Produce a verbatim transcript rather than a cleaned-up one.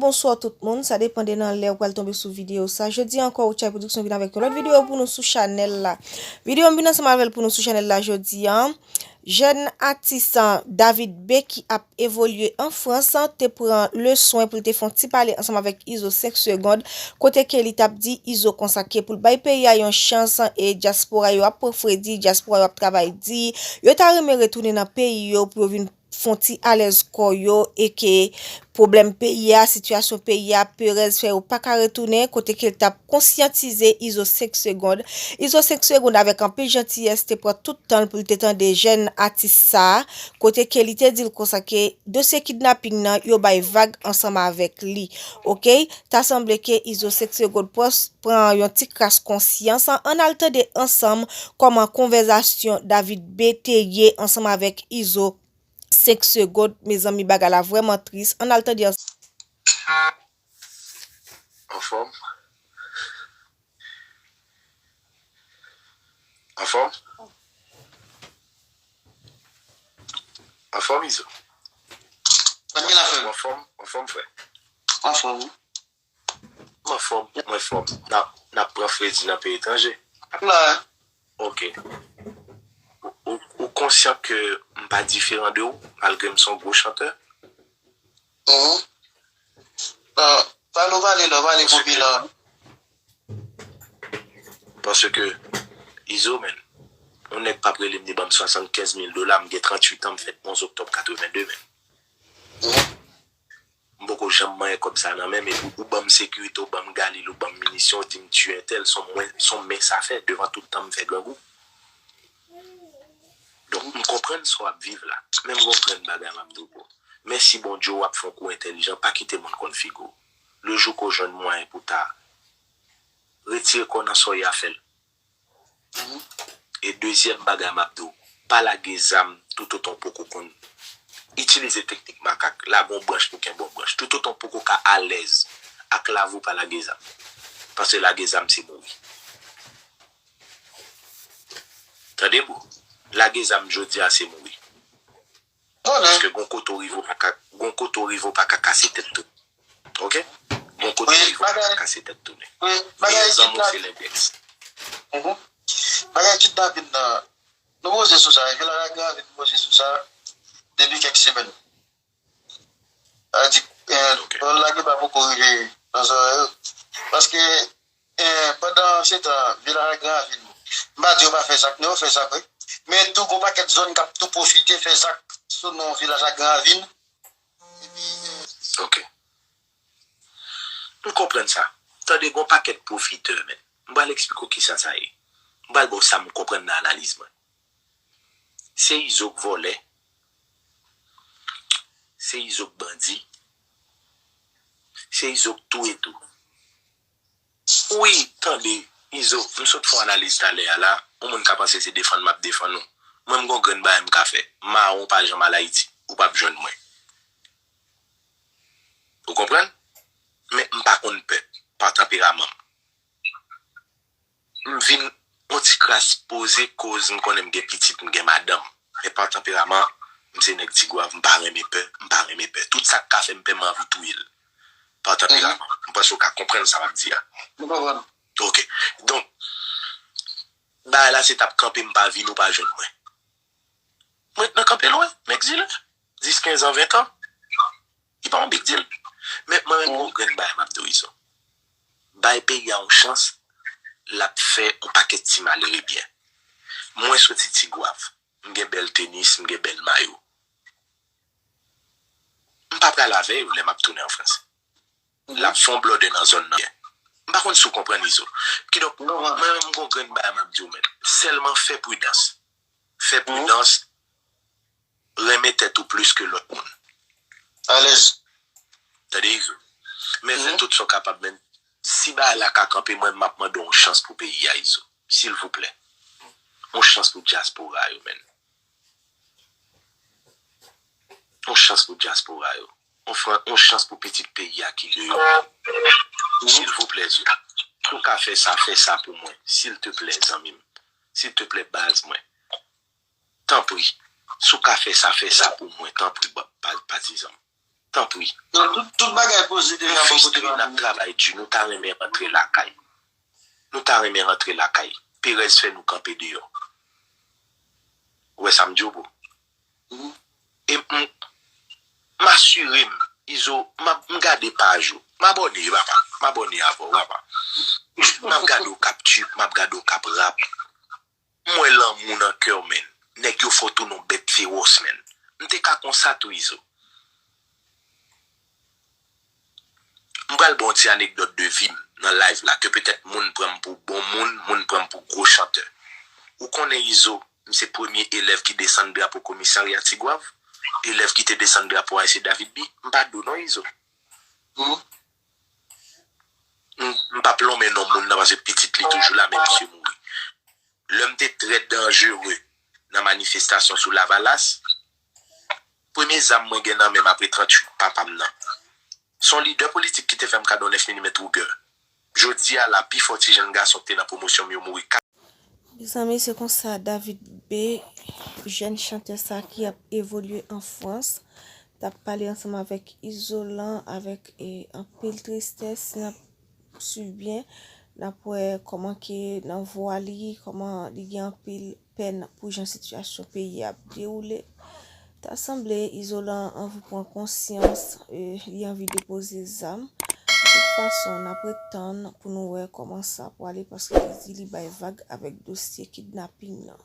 Bonswa tout moun, sa depann de nan lè ou pral tonbe sou videyo sa. Jodi a ankò, Outchay Production vin avèk yon lòt videyo pou nou sou chanèl la. Videyo m vin ansanm avè l pou nou sou chanèl la jodi a. Jèn atis David B ki ap evolye an Frans te pran le swen pou l te fè yon ti pale ansanm avèk Izo senk Segond, kote ke li t ap di Izo konsa ke pou l bay peyi a yon chans e dyaspora yo ap pran fredi, dyaspora yo ap travay di, yo ta renmen retounen nan peyi yo pou yo vin fè yon ti alèz kò yo e ke pwoblèm peyi a, sitiyasyon peyi a, perèz fè yo pa ka retounen, kote ke l t ap konsyantize Izo senk Segond. Izo senk Segond avèk anpil jantiyès te pran tout tan l pou l te tande jèn atis sa a, kote ke li te di l konsa ke dosye kidnaping nan yo bay vag ansanm avèk li. Oke, ta sanble ke Izo senk Segond pran yon ti kras konsyans. Ann al tande ansanm kòman konvèzasyon David B te ye ansanm avèk Izo senk Segond. Mezanmi, bagay la vrèman tris. Ann al tande ansanm. Anfòm? Anfòm? Anfòm, Izo? Anfòm, anfòm, frè? Anfòm, wi. M anfòm, mwen fòm. N ap, n ap pran fredi nan peyi etranje. La. Ok. Ou, ou, ou konsyan ke m pa diferan de ou, malgre m se yon gwo chantè? Mhm. Ah, pale w pale la, pale popilan. Paske, Izo, menn, yon nèg p ap rele m, li ban m swasannkenz mil dola, m gen tranntuit an, m fèt onz oktòb katreven de, menn. Mhm. M poko janm manyen kòb sa nan men m, epi ou ban m sekirite, ou ban m galil, ou ban m minisyon, ou di m tiye entèl, se yon mwen, se yon men sa fè, devan tout tan m fè grangou. Donk, m konprann sa w ap viv la. Men m gon grenn bagay m ap di w, bro. Mèsi Bondye, w ap fè yon kou entèlijan, pa kite moun konn figi w. Le jou ke w jwenn mwayen pou w ta retire kò w nan sa w ye a, fè l. E dezyèm bagay m ap di w, pa lage zam toutotan w poko konn itilize teknik makak, lage yon branch pou kenbe yon branch. Toutotan w poko ka alèz ak lavi w, pa lage zam. Paske lage zam se mouri. Tande, bro, lage zam jodi a se mouri. Paske gon kote w rive w pa ka, gon kote w rive w pa ka kase tèt tou. Ok? Gon kote w rive w pa ka kase tèt tounen. Meyè zanmi w se lendèks. Bagay kidnapin nan, nou poze sou sa, Vilaj ak Granvin poze sou sa depi kèk semèn. Sa di, eh, lage pa poko rive nan zòrèy yo. Paske, eh, pandan se tan, Vilaj ak Granvin, m pa di yo pa fè zak, non, yo fè zak, wi. Men tou, gon pakèt zòn k ap tou pwofite fè zak sou non Vilaj ak Granvin. Epi, eh, ok. M konprann sa. Tande, gon pakèt pwofitè, men. M pral eksplike w kisa sa ye. M pral ba w sa m konprann nan analiz mwen. Se Izo k vòlè. Se Izo k bandi. Se Izo k touye tou. Wi, tande, Izo, m sot fè yon analiz talè a la, yon moun ka panse se defann m ap defann ou. Mwen, m gon grenn bagay m ka fè. Mawon pa janm al Ayiti, ou p ap jwenn mwen. Ou konprann? Men m pa konn pè, pa tanperaman m. M vin yon ti kras poze koz m konnen m gen pitit, m gen madanm. Men pa tanperaman, m se nèg Tigwav, m pa renmen pè, m pa renmen pè. Tout sa k ka fè m pè, m anvi touye l. Pa tanperaman. M panse w ka konprann sa m ap di a. M konprann. Ok. Donk, bagay la se t ap kanpe, m pa vin, ou pa jwenn mwen. M ret nan kanpe lwen, m egzile. Dis, kenz an, ven tan. Li pa yon big deal. Men mwen menm, gon grenn bagay m ap di w, Izo. Bay peyi a yon chans, l ap fè yon pakèt ti malere byen. Mwen soti Tigwav, m gen bèl tenis, m gen bèl mayo. M pa pral avè yo lè m ap tounen an Frans. L ap fè yon blòdè nan zòn nan. M pa konn si w konprann, Izo. Kidonk, mwen menm, m gon grenn bagay m ap di w, men. Sèlman fè pridans. Fè pridans. Renmen tèt ou plis ke lòt moun. Alèz. Tande, Izo. Men fè tout sa w kapab, men si bagay la ka kanpe, mwen, m ap mande w yon chans pou peyi a, Izo. Silvouplè. Yon chans pou dyaspora yo, men. Yon chans pou dyaspora yo. Yon fran-, yon chans pou pitit peyi a ki deyò. Silvouplè, Izo. Si w ka fè sa, fè sa pou mwen. Silteplè, zanmi m. Silteplè, baz mwen. Tanpri, si w ka fè sa, fè sa pou mwen, tanpri, ba-, pa-, patizan m. Tanpri. Non, tout, tout bagay poze deja bò kote pa nou. N ap travay di, nou ta renmen rantre lakay. Nou ta renmen rantre lakay. Perèz fè nou kanpe deyò. Ou wè sa m di w, bro? E m, m asire m, Izo, m ap, m gade paj ou. M abòne, papa. M abòne avè w, papa. M ap gade w k ap trip, m ap gade w k ap rap. M wè lanmou nan kè w, menn. Nèg yo fè w tounen yon bèt fewòs, menn. M te ka konsa tou, Izo. M pral ba w yon ti anekdòt de vi m nan live la, ke petèt moun pran m pou bon moun, moun pran m pou gwo chantè. Ou konnen Izo, m se premye elèv ki desann drapo komisarya Tigwav, elèv ki te desann drapo A S C David B. M pa di w non, Izo. M, m p ap lonmen non moun nan, paske pitit li toujou la, men misye mouri. Lè m te trè danjere nan manifestasyon sou Lavalas, premye zam mwen gen nan men m apre tranntuit papa m nan. Se yon lidè politik ki te fè m kado nèf milimèt Ruger. Jodi a la, pifò ti jenn gason ki te nan pwomosyon m yo mouri. Mezanmi, se konsa David B, jèn chantè sa ki ap evolye an Frans, t ap pale ansanm avèk Izolan, avèk, e, anpil tristès, n ap swiv byen, n ap wè kòman ke nan vwa li, kòman li gen anpil pèn pou jan sitiyasyon peyi a ap dewoule. Ta sanble Izolan anvi pran konsyans, e, li anvi depoze zam. De tout fason, n ap ret tann pou nou wè kòman sa pwale, paske li di li bay vag avèk dosye kidnaping nan.